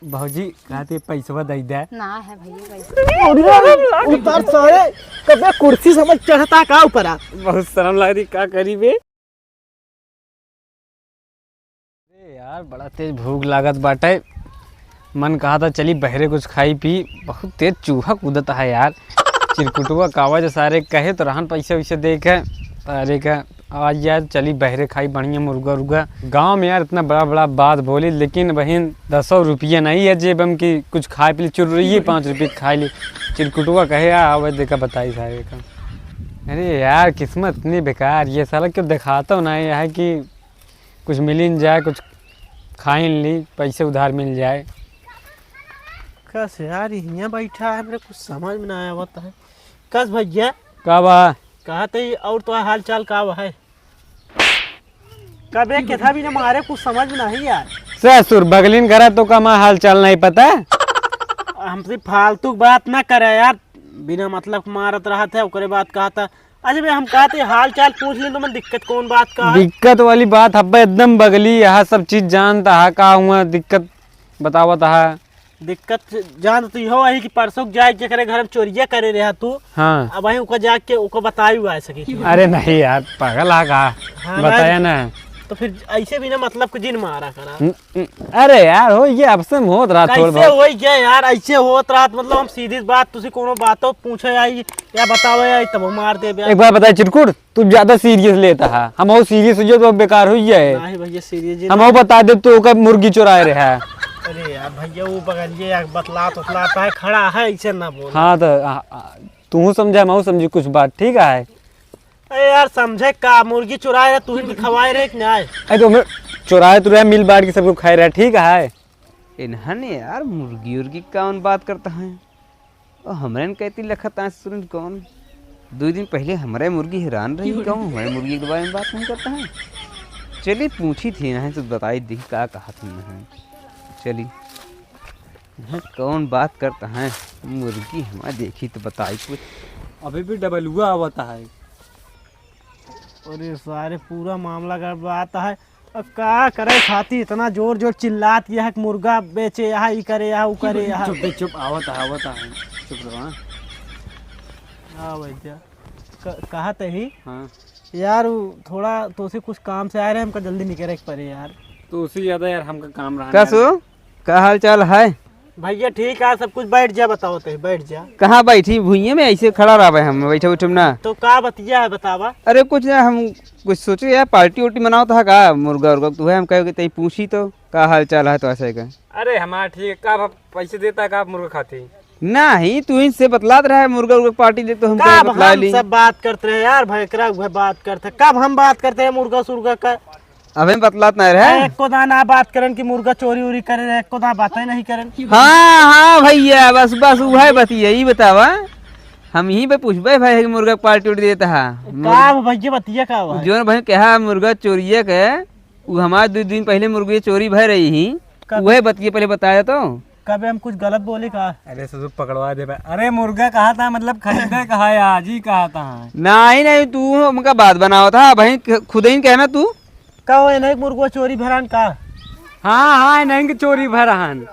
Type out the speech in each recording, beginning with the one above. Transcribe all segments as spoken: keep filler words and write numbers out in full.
भौजी, कहते पैसवा दे दे। ना है भैया पैसा। अरे, उतार सारे, कबे कुर्सी समझ चढ़ता का ऊपर आ? बहुत शर्म लग रही, का करी बे? अरे यार, बड़ा तेज भूख लागत बाटे। मन कहा था चली बहरे कुछ खाई पी, बहुत तेज चूहा कूदत है यार। चिरकुटवा कावा जो सारे कहे तो रहन पैसे वैसे दे के, अरे का आज यार चली बहरे खाई बढ़िया मुर्गा उर्गा। गाँव में यार इतना बड़ा बड़ा बात बोली, लेकिन बहिन दसो रुपया नहीं है जेब में कि कुछ खाए पी ली, चुर्रिये पाँच रुपये के खाए ली। चिरकुटवा कहे यार, आवे देखा बताई सारे का। अरे यार, किस्मत इतनी बेकार, ये साला क्यों दिखाता नहीं है कि कुछ मिल ही न जाए, कुछ खा ही न ली, पैसे उधार मिल जाए। कस यार, हियाँ बैठा है, मेरे कुछ समझ में ना आवत है। कस भैया? का बा? कहत ही, और तो हाल चाल का बा है? कबे केथा भी ना मारे, कुछ समझ में नहीं यार। ससुर, बगलिन करा तो का हमार हाल चाल नहीं पता? हमसे फालतू बात ना करे यार, बिना मतलब के मारत रहत है, ओकरे बाद कहता। अच्छा बे, हम कहते हाल चाल पूछ लें तो मैं दिक्कत कौन बात का है? दिक्कत वाली बात हब्बे एकदम बगली, यहाँ सब चीज जानता है, का हुआ दिक्कत बतावत है। दिक्कत जान तो इहो है कि परसों जाए के करे घर में चोरिया करे रहा तू। हाँ। अब वहीं ओका जाके ओका बताई हुआ है सकी। अरे नहीं यार, पागल आ का? हाँ, बताया ना। तो फिर ऐसे भी ना मतलब को जिन मारा करा। न-, न-, अरे यार, हो ये आपसे में होत रहा थोड़ कैसे बहुत। हो गया यार, ऐसे होत रहा मतलब हम सीधी बात तुझसे कोनो बातो पूछे आई या बतावे आई तब मार दे बे। एक बार बताए चिरकुट, तू ज्यादा सीरियस लेता है, हम और सीरियस हो जाए तो बेकार हो जाए। नहीं भैया सीरियस जी हम नहीं। और बता दे तू ओकर मुर्गी चुराए रहा है। अरे यार भैया वो बगलिए यार बतलात उतलात है खड़ा है ऐसे ना बोल। हाँ तो आ, आ, तू समझा मैं समझी कुछ बात ठीक है। अरे यार समझे का मुर्गी चुराए रहे तू ही खवाए रहे कि नहीं? अरे तो हमें चुराए तू रहे मिल बांट के सबको खाए रहे ठीक है। इन्हन यार मुर्गी उर्गी कौन बात करता है? ओ, हमरे न कहती लखत आज सुन कौन? दो दिन पहले हमरे मुर्गी हैरान रही, कहूँ हमरे मुर्गी के बारे में बात नहीं करता है। चली पूछी थी नहीं तो बताई दी का कहा थी नहीं। चली। यहाँ कौन बात करता है? मुर्गी हमारे देखी तो बताई कुछ। अभी भी डबलुआ आवता है। अरे सारे पूरा मामला गड़बड़ाता है। अब का करे खाती इतना जोर जोर चिल्लात यह है कि मुर्गा बेचे यहाँ, ई करे यहाँ, ऊ करे यहाँ। चुप बे, चुप, आवत है, आवत है। चुप रहो, हाँ। हाँ भैया, क-, कहा तही? हाँ। यार, उ थोड़ा तोसे कुछ काम से आए रहे, हमका जल्दी निकले के पड़े यार। तो उसी ज्यादा यार हमका काम रहा का यार। सो? का हाल चाल है? भैया ठीक है, सब कुछ बैठ जा, बताओ तही, बैठ जा। कहाँ बैठी? भुइये में ऐसे खड़ा रहबे हम, बैठे उठे में ना। तो का बतिया है बतावा? अरे कुछ ना, हम कुछ सोचे यार, पार्टी उर्टी मनावत है का, मुर्गा उर्गा, तो है हम कहे कि तही पूछी तो का हाल चाल है तो ऐसे का। अरे हमारा ठीक है, का आप पैसे देता है का आप मुर्गा खाती? नहीं, तू इनसे बतलात रहा है मुर्गा उर्गा पार्टी दे तो हम का कहे अब बतला हम ली। सब बात करते रहे यार, भाई एकरा उहे बात करते, कब हम बात करते हैं मुर्गा सुर्गा का? अबे बतलात ना रहे। अरे, एको दाना बात करन कि मुर्गा चोरी उरी करे रहे, एको दाना बातें नहीं करन। हाँ, हाँ भैया, बस, बस उहे बतिया, ई बतावा। हम यहीं पे पूछबे भाई कि मुर्गा पार्टी उर्टी देता है। का भैया बतिया का हुआ है? जोन भाई कहा मुर्गा चोरिया के, उ हमार दो दिन पहले मुर्गे चोरी भय रही ही, कब? उहे बतिया पहले बताया तो। कबे हम कुछ गलत बोले का? अरे ससुर पकड़वा दे बे। अरे मुर्गा कहा था, मतलब खरीदे कहा है, आज ही कहा था। नहीं, नहीं, तू हमका बात बनावा था, भाई ख-, खुद ही कहना तू। का हो, इन्हें मुर्गो चोरी भरान का? हाँ, हाँ, इन्हें के चोरी भरान।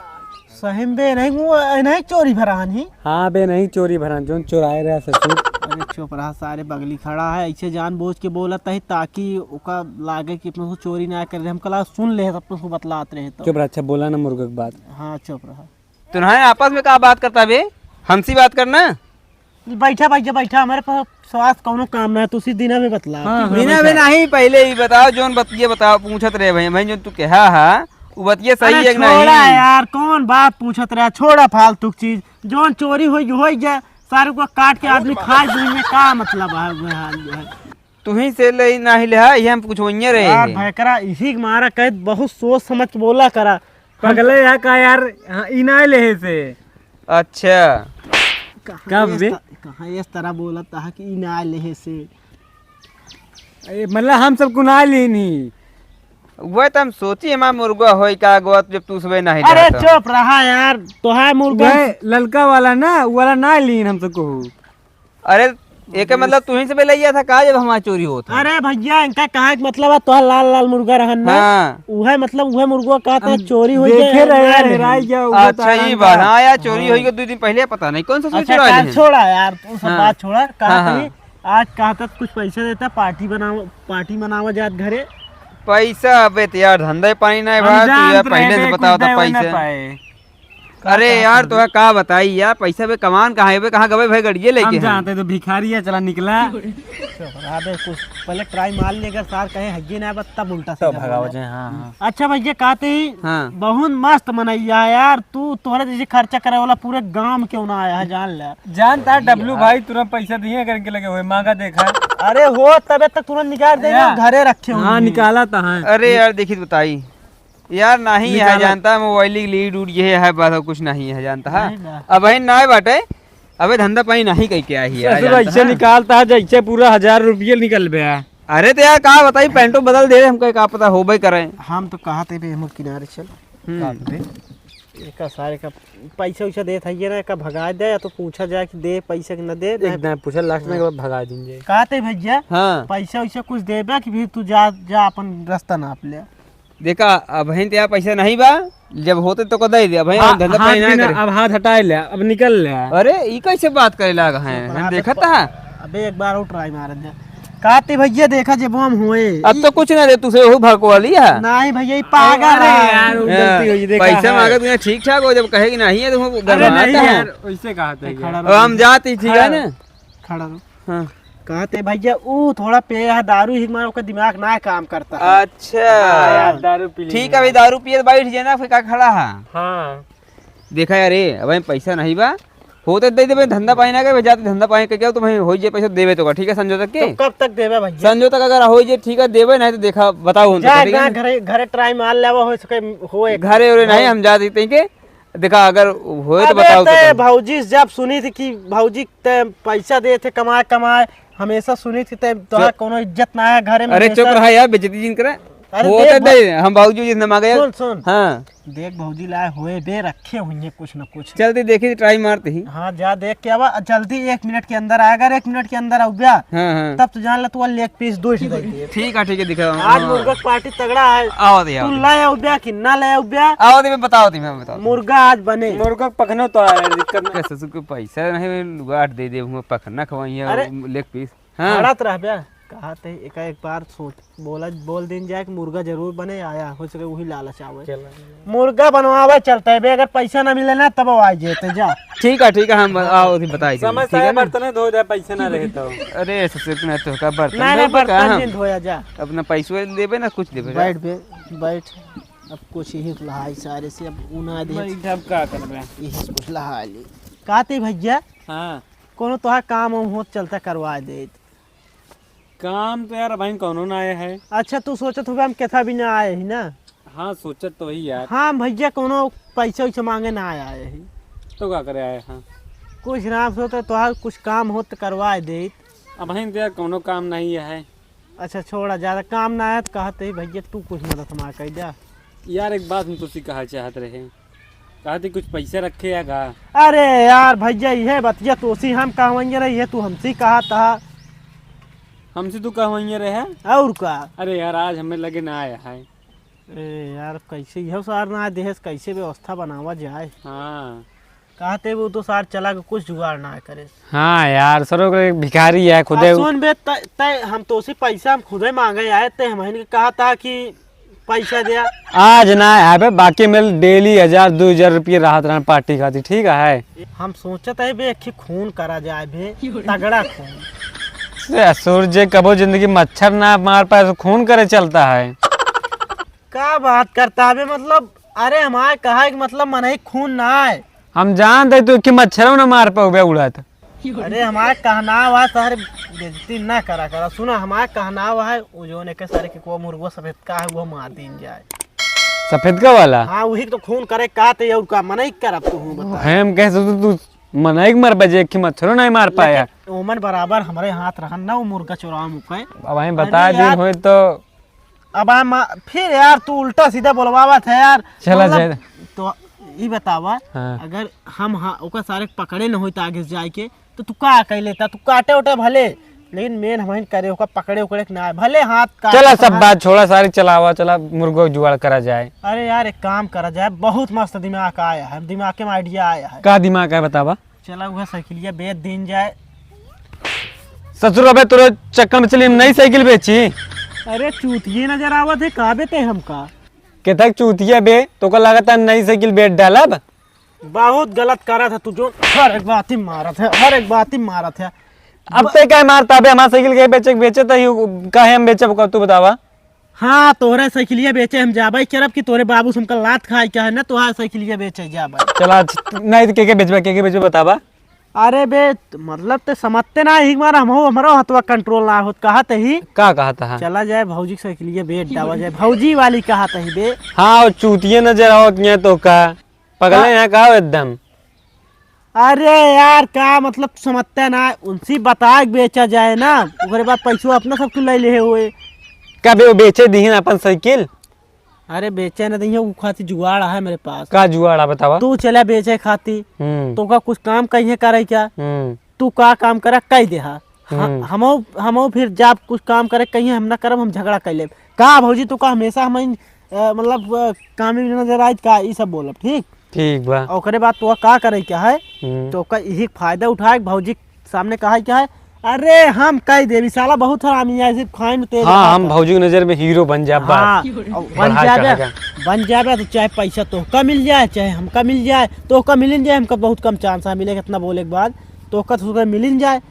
सही में बे, इन्हें मु-, इन्हें चोरी भरान ही? हाँ बे, नहीं चोरी भरान, जोन चुराए रहा ससुर। अरे चुप रहा, सारे बगली खड़ा है, ऐसे जानबूझ के बोलत है ताकि ओका लागे कि अपने से चोरी ना करे। हम कला सुन ले, अपने से बतलात रहे तो। चुप रहा, अच्छा बोला ना मुर्गा के बात। हाँ, चुप रहा। तुम्हारे आपस में का बात करता बे? हमसे बात करना। बैठा, बैठा, बैठा, हमारे पास स्वास्थ्य कौनो काम ना है, तुसी दिना में बतला। हाँ, हाँ, दिना में बैठा। नहीं, पहले ही बताओ, जोन बतिया बताओ, पूछत रहे भाई, भाई, जोन तू कहा हा, उ बतिया सही अरे है कि छोड़ा नहीं? यार, कौन बात पूछत रहा, छोड़ा फालतू की चीज। जोन चोरी होई, होई जाए, सारे को काट के आदमी खाए, दुनिया का मतलब है, वह हाल जो है। तुही से ले नाही ले, हाँ, ये हम कुछ वइये रहे यार, हैं। भयकरा इसी के मारा कहे, बहुत सोच समझ के बोला करा। पगले है का यार? हाँ, ई ना लेहे से। अच्छा। कहाँ का इस बे? त-, कहाँ इस तरह बोलत है कि ई ना लेहे से? ए, मतलब हम सब को ना लेनी। वह तो हम सोची हमार मुर्गा होई का गोत जब तू सुबह नहीं अरे रहता। चुप रहा यार, तोहार मुर्गा वह ललका वाला ना, उ वाला ना लीन हम सब को। अरे एके मतलब तू ही से बेलैया था का जब हमार चोरी होत है? अरे भइया, इनका कहा के मतलब है, तोहार लाल लाल मुर्गा रहन ना, हाँ। उहे मतलब उहे मुर्गा का था हम चोरी हो देखे गया, रहे मार हैं, ले। हेराई गया, उहे तो अच्छा, आराम ये बात, का। हाँ यार, चोरी हाँ। होई गया दो दिन पहले, पता नहीं कौन सा अच्छा, चोरी काल है। छोड़ा यार, तू सब हाँ। बात छोड़ा। कहा हाँ, थी, हाँ। आज कहा था कुछ पैसा देता, पार्टी बनावा, पार्टी मनावा जात घरे। पैसा, अबे तो यार धंधा ही पानी नहीं हम भाई, तू जानत यार रहे पहले से बे, बताओ कुछ था देवे ना पैसा। पाए। अरे का यार, कहत तोरा का बताई यार, पैसा बे कमान कहाँ है बे, कहाँ गवे भाई गड़िए लेके हम हैं। जानते तो भिखारी है, चला निकला। चुप रहा बे, कुछ पहले ट्राई मार ले, अगर सार कहे हइये ना बस तब उल्टा तो सीधा भगाओ बोला। जाए, हाँ, हाँ। अच्छा भइया, कहते ही हाँ। बहुत मस्त मनैया है यार, तू तोहरे जैसे खर्चा करे वाला पूरे गांव में क्यों ना आया है, जान ले। जानता है डब्लू भाई तुरंत पैसा दिए करके लगे हुए, मांगा देखा। अरे हो, तबे तक तुरंत निकाल दे, या। घरे रखे हाँ, होंगे। निकाला तो है। अरे यार, देखी तो बताई, यार, नहीं है, निकाला। जानता, मोबाइल की लीड उड ये है, बस और कुछ नहीं है, जानता है। नहीं बा। अब है, ना बाटे, अबे धंधा पानी नहीं कह के आई है, ससुर, जानता ऐसे है। निकालता है, जैसे पूरा हजार रुपये निकल बे है। अरे, तो यार, का बताई, पैंटो बदल दे रहे, हमको का पता, होबे करे। हम तो कहा थे, बे, हम किनारे चल। हम्म। काट दे। एका सारे का पैसा वैसा देत है, ये ना, एका भगा दे, या तो पूछा जाए कि दे पैसा कि न दे, एक ना। दाएं पूछा, लास्ट में हाँ। एक बार भगा देंगे। कहा थे, भइया, हाँ। पैसा वैसा कुछ देबे कि फिर तू जा, जा, अपन रास्ता नाप ले। देखा, अबहिन तेरा पैसा नहीं बा, जब होते तो को दे दे, अबहिन हाँ, हम धंधा हाथ पानी ना भी ना, करे। अब हाथ हटाए ले, अब निकल ले। अरे, ई कैसे बात करे लाग हैं? तो हम कहा देखत था, था। अबे, एक बार और ट्राई मार दे। काती भइया, देखा जब हम हुए। अब तो कुछ ना दे, तुसे वही भड़कवा लिया। नहीं भइया, ई पागल अरे है। यार, वो गलती हाँ, हुई, देखा पैसा है। मांगत में ठीक ठाक हो, जब कहे कि नहीं है, तो वो अरे गरमाता नहीं है। यार, वैसे कहा था तो ये। खड़ा अब हम रहो। जाती, ठीक है खड़ा ना? रहो। खड़ा रहो। हाँ। कहते भइया, ऊ थोड़ा पे है, दारू ही मार, ओकर दिमाग ना काम करता है। अच्छा। हाँ यार, दारू पी ली ठीक है। भाई, दारू पिए बैठ जाए ना, फिर का खड़ा है? हाँ। देखा यार, ए, अब पैसा नहीं बा, होते दे देबे, धंधा पानी ना करे, जाते धंधा पानी करके आओ, तो भाई हो जाए पैसा देबे तो का, ठीक है, संजो तक के? तो कब तक देबे भइया? संजो तक अगर हो जाए, ठीक है, देबे, नहीं तो देखा, बताओ हम तो, जा, ठीक है ना? घरे, घरे ट्राई मार लेवा, हो सके, हो एक घरे उरे नहीं, बार। हम जा देते हैं के, देखा, अगर होए तो अबे बताओ तो ते तुम। भौजी जब सुनी थी कि भौजी ते पैसा दे थे कमाए कमाए, हमेशा सुनी थी ते तोहार चुप। कोनो इज्जत ना है घरे में अरे चुप हमेशा। रहा यार, बेइज्जती जिन करे। अरे होते देख दे, हम भौजी जितना मांगे। सुन, सुन। हाँ। देख भौजी लाए होए बे रखे हुई है कुछ न कुछ। चलते देखी, ट्राई मारते ही। हाँ, जा देख के आवा, जल्दी एक मिनट के अंदर आ, अगर एक मिनट के अंदर आउब्या, हाँ, हाँ। तब तो जान ले तू लेग पीस दो ही दे दे। ठीक है, ठीक है, दिखा। आज हाँ। मुर्गा पार्टी तगड़ा है। आओ दे, आओ तू दे। लाए आउब्या कि ना लाए आउब्या? आओ दे, मैं बताओ दे, मैं बताओ दे। मुर्गा आज बने। मुर्गा पखनो तो है, दिक्कत ना। ससुर के पैसा नहीं, लुगाट दे दे, हम पखना खवाइए, अरे, लेग पीस। हाँ। लड़त रहब्या, कहा थे एक, एक बार सोच, बोला, बोल दिन जाए कि मुर्गा जरूर बने, आया, हो सके वही लालच आवे। चला। मुर्गा बनवावे चलते बे, अगर पैसा ना मिले ना, तब आ जेते, जा। ठीक है, ठीक है, हम आओ, अभी बताई देंगे, समय ठीक है से ना? बर्तन धो जाए, पैसा ना रहे तो। अरे, ससुर के ना तो का बर्तन नहीं, नहीं, धोबे का बर्तन हम? नहीं धोया जा। अपना पैसवा देबे ना, कुछ देबे का? बैठ बे, बैठ। अब कुछ ही लहाई सारे से, अब उना दे। भाई, अब का करबे? यही से कुछ लहा ली। का ते भैया? हाँ। कोनो तोहार काम वाम होत चलता करवा देत। काम तो यार अबहिन कौनो ना आए है। अच्छा, तू सोचत होबे हम केथा भी ना आए ही ना? हाँ, सोचत तो ही यार। हाँ भैया, कौनो पैसा वैसा मांगे ना आए ही। तो का करे आए हैं? कुछ ना, हम सोचत तोहार कुछ काम होत तो करवाए देत। अबहिन तो यार कौनो काम नहीं है। अच्छा छोड़ा, ज्यादा काम ना आए तो कहत ही भैया तू कुछ मदद हमार कर दे। यार एक बात हम तुझसे कहा चाहत रहे। कहत ही कुछ पैसा रखे या का? अरे यार भैया, इहे बतिया तोसी हम कहवइये रहे, इहे तू हमसे कहत हा। हमसे तू कहवइये रहे? और का? अरे यार, आज हमें लगे ना आया है। ए यार, कैसे इहो सार ना देहेस, कैसे व्यवस्था बनावा जाए? हाँ। कहते वो तो सार चला के कुछ जुगाड़ ना करे। हाँ यार, सरो के भिखारी है खुदे। अब सुन बे, तय, तय हम तोसी पैसा हम खुदे मांगे आए, ते हमहिन के कहत हा कि पैसा दिया। आज ना आबे, बाकी मिल डेली हजार, दो हजार रुपये रहत रहन पार्टी खातिर, ठीक है? हम सोचत है बे, एक खून करा जाए बे, तगड़ा खून। से ससुर जे कबो जिंदगी मच्छर ना मार पाए, तो खून करे चलता है। का बात करता है बे, मतलब, अरे हमारे कहा कि मतलब मनई खून ना आए। हम जानते तू कि मच्छरों ना मार पाओ बे उड़त। अरे हमार कहनावा है, सारे बेइज्जती ना करा करा। सुना, हमार कहनावा है, वो जौन एक सारे के को मुर्गो सफेद का है, वो मार दीन जाए। सफेद का वाला? हाँ, वही तो खून करे का ते और का मनई करब तू हूँ बता। हम कह सकते तू मनई के मर बजे कि मच्छरों नहीं मार पाया। लेकिन ओमन बराबर हमरे हाथ रहन ना, वो मुर्गा चुराव मुके। अब वहीं बता अरे दिन यार। होए तो अब हम, फिर यार तू उल्टा सीधा बोलवावत है यार। चला मतलब, जाए। तो ई बतावा, हाँ। अगर हम, हाँ, ओकर सारे के पकड़े न होई त आगे से जाए के, तो तू का कइ लेता, तू काटे उटे भले, लेकिन मेन हमहिन करे ओका पकड़े उकड़े के ना है। भले हाथ काट चला, सब हाथ बात छोड़ा, सारी चलावा, चला मुर्गो जुगाड़ करा जाए। अरे यार, एक काम करा जाए, बहुत मस्त दिमाग आया है, दिमाग में आइडिया आया है। का दिमाग है बतावा? चला उहे साइकिलिया बेच दीन जाए। ससुर, अबे तोरे चक्कर में चली हम नई साइकिल बेची। अरे चूतिये नजर आवत है, का बेते हमका? केतक चूतिया बे, तोका लागत है नई साइकिल बेच डालब? बहुत गलत करत है तू, जो हर एक बात ही मारत है, हर एक बात ही मारत है। अब ते काहे मारता बे? हमार साइकिल के बेचे, बेचे त ही काहे हम बेचब, तू बतावा? हाँ, तोहरे साइकिलिया बेचे हम जाबे करब कि तोहरे बाबू से हमका लात खाए के है ना, तोहरे साइकिलिया बेचे जाबे। चला, अच्छा, नहीं तो के के बेचबे, के के बेचबे बतावा। अरे बे, मतलब ते समझते ना, एक बार हमहू, हमरो हथवा कंट्रोल ना होत, कहत ही। का कहत है? चला जाए भौजी के साइकिलिया बेच डावा जाए, भौजी वाली कहत ही बे। हाँ, वो चूतिया नजर आवत है तोका। पगले का? हैं का हो एकदम? अरे यार, का मतलब समझते ना, उनसे बताए के बेचा जाए ना, ओकरे बाद पैसो अपना सब तू ले ले हुए। का बे, वो बेचे दिहिन अपन साइकिल? अरे बेचे ना दिहिन, उ खातिर जुगाड़ है मेरे पास। का जुगाड़ है बतावा? तू चला बेचे खातिर, हम्म। तोका कुछ काम कहिए करे क्या? हम्म। तू का काम करे कह दे हा। ह-, हम्म। हमहू, हमहू फिर जाब कुछ काम करे कहिए, हम ना करब, हम झगड़ा कर लेब। का भौजी तोका हमेशा हम, अ, मतलब, अ, कामी नजर आइत का, ई सब बोलब, ठीक? ठीक बा। ओकरे बाद तोका का करे के है, हम्म। तोका यही फायदा उठाए, भौजी के सामने कहा के है, अरे हम कह देबी, साला बहुत हरामी है, सिर्फ खाए में तेज हाँ, खाता। हम भौजी के नजर में हीरो बन जाब, हाँ, बस। और बन बढ़ा जाबे, चढ़ा के। बन जाबे तो चाहे पैसा तोहका मिल जाए, चाहे हमका मिल जाए, तोहका मिल जाए, हमका बहुत कम चांस है मिले, इतना बोले के बाद तोहका तो मिल जाए,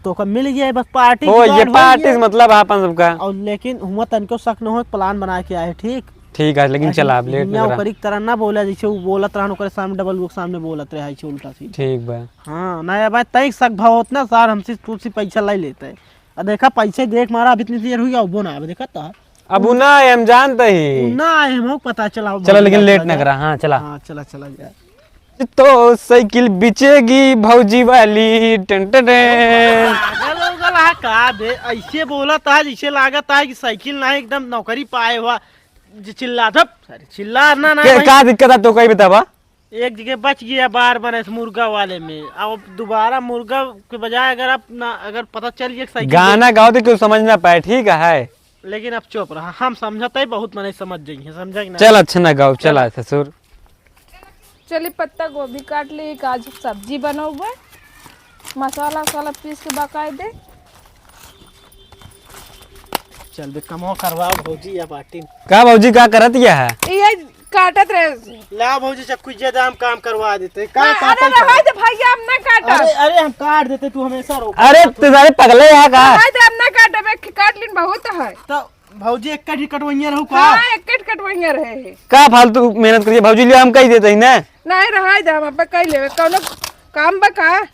तोहका मिल जाए, बस पार्टी ओ, जुगाड़ ये हो पार्टी गया। से मतलब है अपन सबका। और लेकिन हुआ तनको शक न हो, प्लान बना के आए, ठीक? ठीक है, लेकिन ऐसे चला, अब लेट दुनिया ना करा। ओकरी तरह ना बोला, जैसे वो बोलत रहन, ओकरे सामने, डबल के सामने बोलत रहे, ऐसे उल्टा सीधा। ठीक बा। हाँ, ना, अब तय शक भाव होत ना, सार हमसे तुझसे पैसा ले लेते हैं। अब देखा, पैसे देख मारा, अभी इतनी देर हुई, अब वो ना आवे, देखा तो। अब वो ना आए, हम जानते ही। वो ना आए, हमको पता चला, वो चला, भौजी लेकिन का लेट ना चला करा, हाँ, चला। हाँ, चला, चला जाए। तो साइकिल बिचेगी भौजी वाली, टन टन टन। पागल हो गल है का बे? ऐसे बोलत है जैसे लागत है कि साइकिल ना एकदम नौकरी पाए हुआ। जे चिल्ला, धप, सारे चिल्ला ना, ना के, भाई। का दिक्कत है तो कहीं बतावा? एक जगह बच गया बार बने से मुर्गा वाले में, अब दोबारा मुर्गा के बजाय अगर आप ना, अगर पता चल गया कि साइकिल गाना गाओ तो क्यों समझ ना पाए, ठीक है? लेकिन अब चुप रहा, हम समझते ही बहुत मने समझ जाइए, समझा कि ना? चल, अच्छा ना गाओ, चल। चला ससुर। चली पत्ता गोभी काट ली, आज सब्जी बनौबे, मसाला वसाला पीस के बकाए दे। चल बे, कमवा करवा भौजी या बाटी। का भौजी, का करत या है? ये काटत रहे। ला भौजी, चक्कू जे दाम काम करवा देते। का ना, काटत अरे है? रहा दे भैया, हम ना काटब। अरे, अरे, हम काट देते, तू हमेशा रोक। अरे, तू सारे पगले है का? रहा दे, हम ना काटब, एक काट लिन बहुत है। तो भौजी, एक कट ही कटवइया रहू का? हाँ, एक कट कटवइया रहे है। का फालतू मेहनत करिए भौजी, लिया हम कही देते ही ना। नहीं, रहा दे, हम अब कही लेवे। कौनो काम बा का?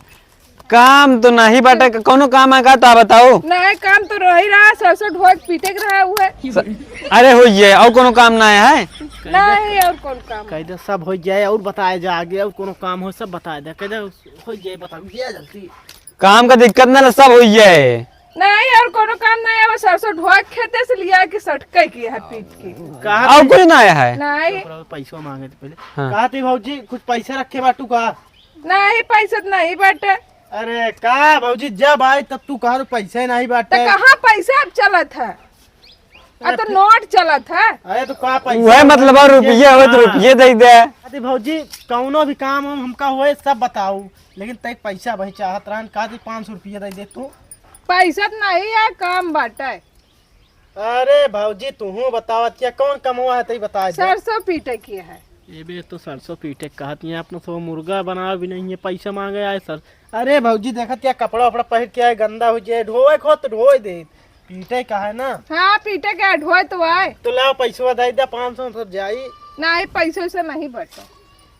काम तो नहीं बाटे, कौनो काम है का तो बताओ। नहीं, काम तो रही रहा, सरसों ढोए के पीटे के रहा हुए। स-, अरे हो ये, और कौनो काम ना है? नहीं, और कौन काम? कह दे सब हो जाए और बताया जा आगे, और कौनो काम हो सब बताया दे, कह दे हो जाए, बता दिया जल्दी। काम का दिक्कत ना, सब हो जाए। नहीं, और कोनो काम नहीं है, वो सरसों ढोआ के खेते से लिया के सटके के है पीट के। कहा और था? कुछ ना आया है? नहीं। पैसा मांगे थे पहले। हाँ। कहा थी भौजी, कुछ पैसा रखे बाटू का? नहीं, पैसा तो नहीं बाटे। अरे का भौजी, जब आई तब तू कहा तो पैसा ही नहीं तो बाटे। कहाँ पैसा अब चलत है? अब तो अरे नोट चलत है। अरे तो का पैसा वह मतलब, और रुपये हो तो हाँ। रुपये दे दे। अरे भौजी, कौनो भी काम हम हमका होए सब बताऊ, लेकिन तै पैसा वही चाहत रहन, का दी पाँच सौ रुपया दे दे तू। पैसा तो नहीं है, काम बाटे। अरे भौजी, तूहू बतावत क्या, कौन कमवा है, तई बता दे। सरसों पीटे की है। ए बे, तो सरसों पीटे कहत है, अपना सब मुर्गा बनावे भी नहीं है, पैसा मांगे आए सर। अरे भौजी, देखत क्या, कपड़ा उपड़ा पहन के आए, गंदा हो जाए, ढोए खो तो ढोए दे, पीटे का है ना। हाँ, पीटे के ढोए तो आए। तो लाओ, पैसवा दे दे, पाँच सौ, सब जाई। नहीं, पैसों से नहीं बटे।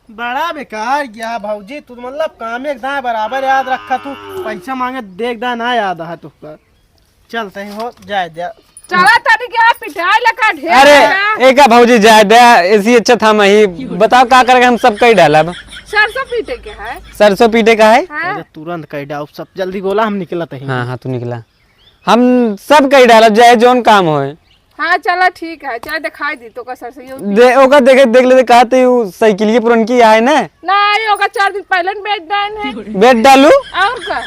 बड़ा बेकार गया भौजी, तू मतलब काम एक दाएं बराबर याद रखा तू, पैसा मांगे देख दा ना याद है तुझका। चलते ही हो, जाए दे। चला तनी के पिटाई लगा ढेर अरे, है। एका भौजी जाए दे, ऐसी अच्छा था मैं ही। बताओ का करके हम सब कई डालब। सरसों पीटे के है। सरसों पीटे का है? हाँ। अरे तुरंत कई डाल, सब जल्दी बोला, हम निकलत ही। हाँ, हाँ, तू निकला। हम सब कई डालब, चाहे जौन काम होए। हाँ, चला, ठीक है, चला, दिखाई दी तो का सरसैया। दे, ओका देखे, देख लेते, कहा थे, उ साइकिलिया पुरनकी आए ना? ना, ये ओका चार दिन पहले न बेच डाइन है। बेच डालू? और का?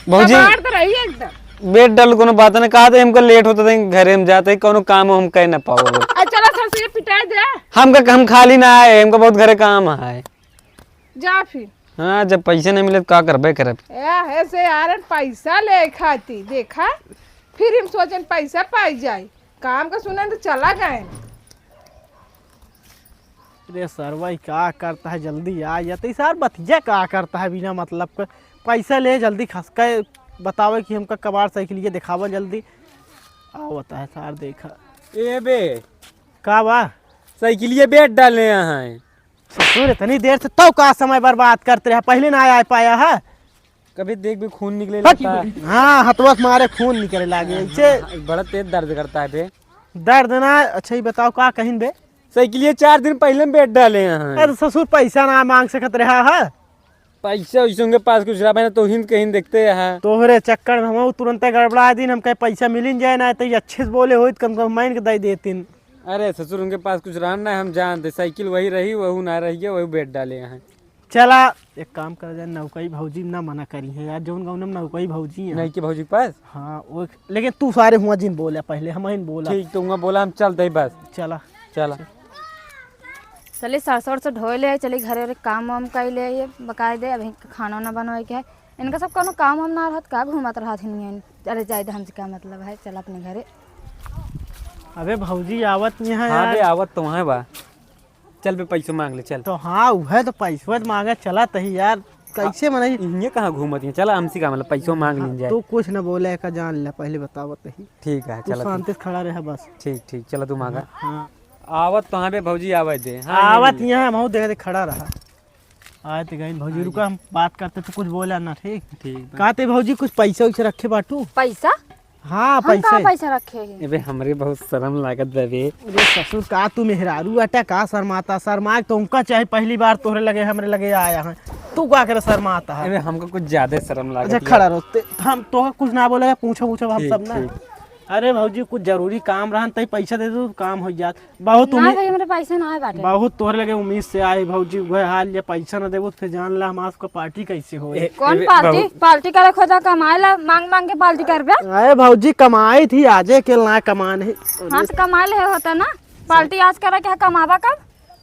भौजी, कबाड़ तो रही एकदम। बेच डालू, कोनो बात ना, कहा थे, हमका लेट होता था, घरे हम जाते, कोनो काम हम कह ना पाओ। आ, चला, सरसैया पिटाई दे। हमका, हम खाली ना आए, हमका बहुत घरे काम है। जा फिर। हाँ, जब पैसे नहीं मिले तो का करबे करब? ए, ऐसे यारन पैसा ले खाती, देखा, फिर हम सोचन पैसा पाई जाए, काम का सुनन तो चला गए। अरे सरवा, ई का करता है, जल्दी आ जाते। ई सार बतिया का करता है बिना मतलब के? पैसा ले जल्दी खस के बतावे कि हमका कबाड़ साइकिलिया दिखावा जल्दी। आवता है सार, देखा। ए बे, का बा? साइकिलिया बेच डाले हैं। ससुर, इतनी देर से तो का समय बर्बाद करते रहे, पहले ना आ पाया है। कभी देख भी खून निकले हट। लगता है। हाँ, हथवा से मारे खून निकले लागे। हाँ, ऐसे हाँ, बड़ा तेज दर्द करता है बे। दर्द ना, अच्छा, ये बताओ, का कहिन बे? साइकिलिया चार दिन पहले में बेच डाले हैं। अरे ससुर, पैसा ना मांग सकत रहा है। पैसा वैसे उनके पास कुछ रहा, मैंने तो हिंद कहीं देखते हैं। तोहरे चक्कर में हम तुरंत गड़बड़ा दिन, हम कहे पैसा मिलिन जाए ना, तो ये अच्छे से बोले होइत, कम से कम मान के दे देतिन। अरे ससुर, उनके पास कुछ रहा ना, हम जानते, साइकिल वही रही, वहू ना रही है, वही बेच डाले हैं। चला, एक काम कर जाए, नौकई भौजी ना मना करी है यार, जौन गाँव में नौकई भौजी है। नहीं के भौजी के पास? हाँ, वो, लेकिन तू सारे हुआ जिन बोला, पहले हम ही बोला। ठीक, तो हुआ बोला, हम चलते ही बस। चला। चला। चली, सरसों से ढोए ले, चली घरे रे काम वाम कर ले, ये बकाए दे, अभी खाना ना बनवाए के है। इनका सब कोनो काम वाम ना रहत, का घूमत रहत हिनियन? अरे जाए दे, हमसे का मतलब है, चल अपने घरे। अबे भौजी आवत नहीं है हाँ यार। बे, आवत तो है बा। चल बे, पैसो मांग ले, चल। तो हाँ, उहे तो पैसवा तो मांगे चला तही यार, कैसे मनई? इन्हें कहाँ घूमत है? चला, हमसे का मतलब, पैसो मांग हाँ, लीन जाए। तू कुछ न बोले का, जान ले, पहले बतावत ही। ठीक है, तू चला तू। शांति से खड़ा रहे बस। ठीक, ठीक, चला तू मांगा। हाँ। आवत तो हाँ बे भौजी, आवे दे। हाँ, आवत ये यहाँ, हम देखे खड़ा रहा। आए तो गई भौजी, हाँ, रुका, ये। हम बात करते तो कुछ बोला ना, ठीक? ठीक बा। कहते भौजी, कुछ पैसा वैसा रखे बाटू? पैसा? हाँ, हम पैसा। कहाँ पैसा रखे हैं? एबे, हमरे बहुत शर्म लागत बा बे। अरे ससुर, का तू मेहरारू अटा, का शर्माता? शर्मा के तो उनका चाहे, पहली बार तोहरे लगे, हमरे लगे आया है, तू का करे शर्माता है? एबे, हमको कुछ ज्यादा शर्म लागत अच्छा, है। खड़ा रहो, ते-, हम तो कुछ ना बोले, पूछो, पूछो हम ठीक, सब ना। ठीक। अरे भौजी, कुछ जरूरी काम रहन, तई पैसा दे दो, काम हो जात। बहुत ना उम्मीद, भाई, हमरे पैसा ना आए बाटे। बहुत तोहरे लगे उम्मीद से आए भौजी, उहे हाल, ये पैसा ना देबो तो फिर जान ला हमार सबका पार्टी कैसे होए। ए, कौन ए, पार्टी? बहुत पार्टी करे खोजा, कमाए ला मांग मांग के पार्टी करबे? अरे भौजी, कमाई थी, आजे के ना कमान है। हाँ, तो कमाए ले होता ना, पार्टी आज करे के है, कमाबा कब?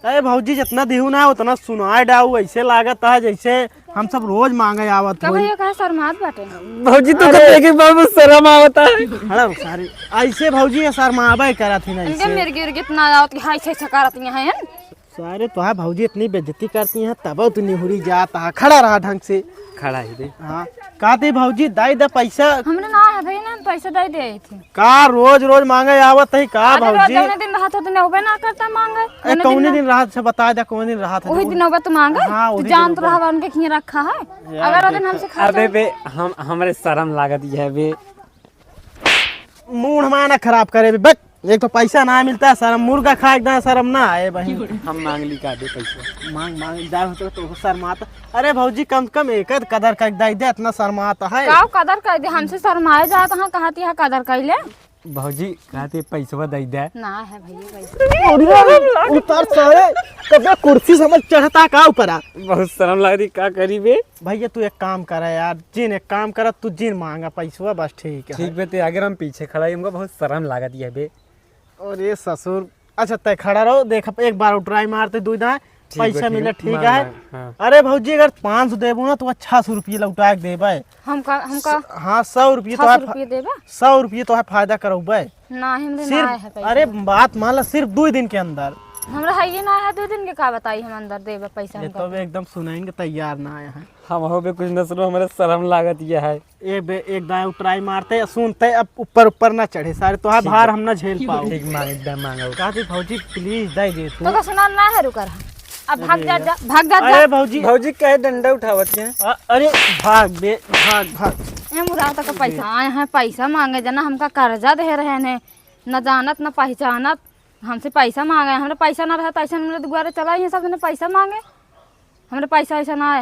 अरे भौजी, जितना दिहू ना उतना सुनाए डाऊ, ऐसे लागत है जैसे हम सब रोज मांगे आवत तो होई। भैया काहे शर्मात बाटे? भौजी, तू अरे। तो देखे बाबू शर्म आवता है। खड़ा हो सारे। ऐसे भौजी ये शर्माबे करत ही ना इनके ऐसे। मिर्गी उर्गी इतना आवत कि हाय छे छे करत ही हैं। सारे तोहार भौजी इतनी बेइज्जती करती हैं, तब तू निहुरी जात है। खड़ा रहा ढंग से। खड़ा ही रे। हाँ। कहती भौजी, दे दे पैसा। हमने ना है भैया, ना हम पैसा दे दे आई थी। का रोज रोज मांगे आवत है का अरे रोज भौजी? जौने दिन रहत हो, तने उबे ना करता मांगे। ए, जौने कौने दिन दिन रहत से बता दे, कौने दिन रहत है वही जब दिन उबे तो मांगे। हाँ, तू वही दिन जानत उबे। रहबा उनके खिया रखा है। यार अगर वो दिन देखा। हमसे खा अबे जाए। बे, हम, हमरे शर्म लागत है बे। मूड हमारा ना खराब करे बे, बक। एक तो पैसा ना मिलता है, शर्म, मुर्गा खाए के ना, शर्म ना आए बहिन। हम मांग ली का दे पैसा? मांग, मांग, जा हो तो, तो शर्माता। अरे भौजी, कम से कम एक आध कदर का दे दे, इतना शर्माता है। का कदर कर दे? हमसे शर्माए जात है, कहती है कदर कर ले। भौजी, कहते पैसवा दे दे। ना है भैया पैसा। अरे, उतार सारे, कबे कुर्सी समझ चढ़ता का ऊपर आ? बहुत शर्म लग रही, का करी बे? भैया, तू एक काम करा यार, जिन एक काम करा, तू जिन मांगा पैसवा, बस ठीक है। ठीक बे, ते अगर हम पीछे खड़ा ही, हमको बहुत शर्म लागत है बे। अरे ससुर, अच्छा, तय खड़ा रहो, देख, एक बार ट्राई मारते, दू दाएं, ठीक पैसा बा, मिले, ठीक, ठीक मांग, है। मांग, हाँ। अरे भौजी, अगर पाँच सौ देबो ना, तो अच्छा सौ रुपये लौटा के देबे। हमका, हमका स-, हाँ, सौ रुपये तो छह सौ है फा-, रुपये देबा? सौ रुपये तो है फायदा करौबे। ना, हमरे सिर्फ, ना है पैसा। अरे, बात मान ला, सिर्फ दो दिन के अंदर। हमरा है ये ना है, दो दिन के का बताई, हम अंदर देबे पैसा ये हमका। तो वे एकदम सुनाइन के तैयार ना आया है। हम हो बे कुछ न सुनो, हमरे शर्म लागत ये है। ए बे, एक दाएं ट्राई मारते, सुनते, अब ऊपर ऊपर ना चढ़े सारे, तोहार ठीक भार बा। हम ना झेल पाओ। ठीक मांग, एकदम मांगो। कहती भौजी, प्लीज दे दे तू। तो का सुनान ना है, रुका रहा। अब भाग अरे जा, यार। जा, भाग जा, जा। अरे भौजी। भौजी कहे डंडा उठावत है। अ-, अरे भाग बे, भाग, भाग। ए मुराद तक पैसा आए हैं, पैसा मांगे जना, हमका कर्जा दे रहे हैं, न जानत न पहचानत, हमसे पैसा मांगे, हमरा पैसा ना रहा, तो ऐसे हमरे दुआरे चला, ये सब जने पैसा मांगे। हमरे पैसा वैसा ना आए,